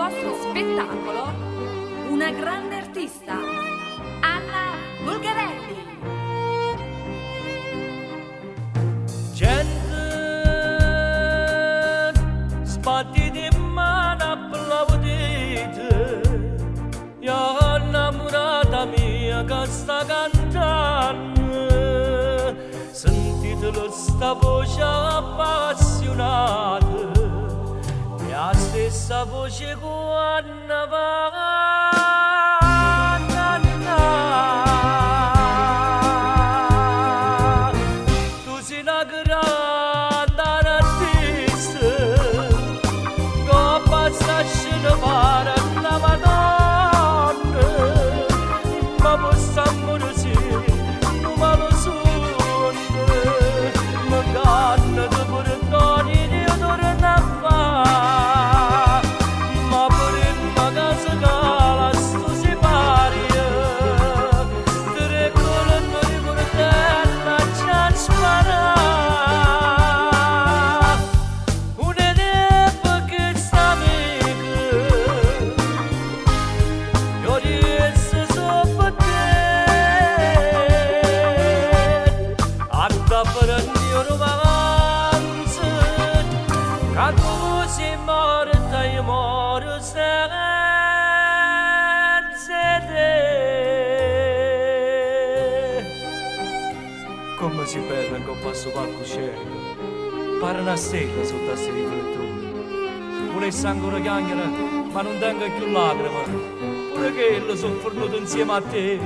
vostro spettacolo una grande artista, Anna Bulgarelli. Gente, sbattite 'e mmane applaudite, è 'a 'nnammurata mia ca sta cantanno. Sentitela 'sta voce appassionata, è 'a stessa voce 'e quanno va a Tu si' na granda artista, 'ncopp' a 'sta scena pare na Madonna, ma po' st'ammore si' nu malo suonno, m'inganna, te perdono e io torno a fa', ma primma ca se cala 'stu sipario, tre colpe 'e curtiello aggia sparà. Un'idea pe' chest'amico, e 'o riesto so' pe' te. Adda fernì 'o romanzo, ca tu si' morta e io moro senza 'e te. Comme si' bella 'ncopp' a 'stu palcoscenico, pare 'na stella sotto a 'sti rifletture. Vulesse ancora chiagnere, ma nun tengo cchiù lacreme, pure chelle so' fernute 'nzieme a te.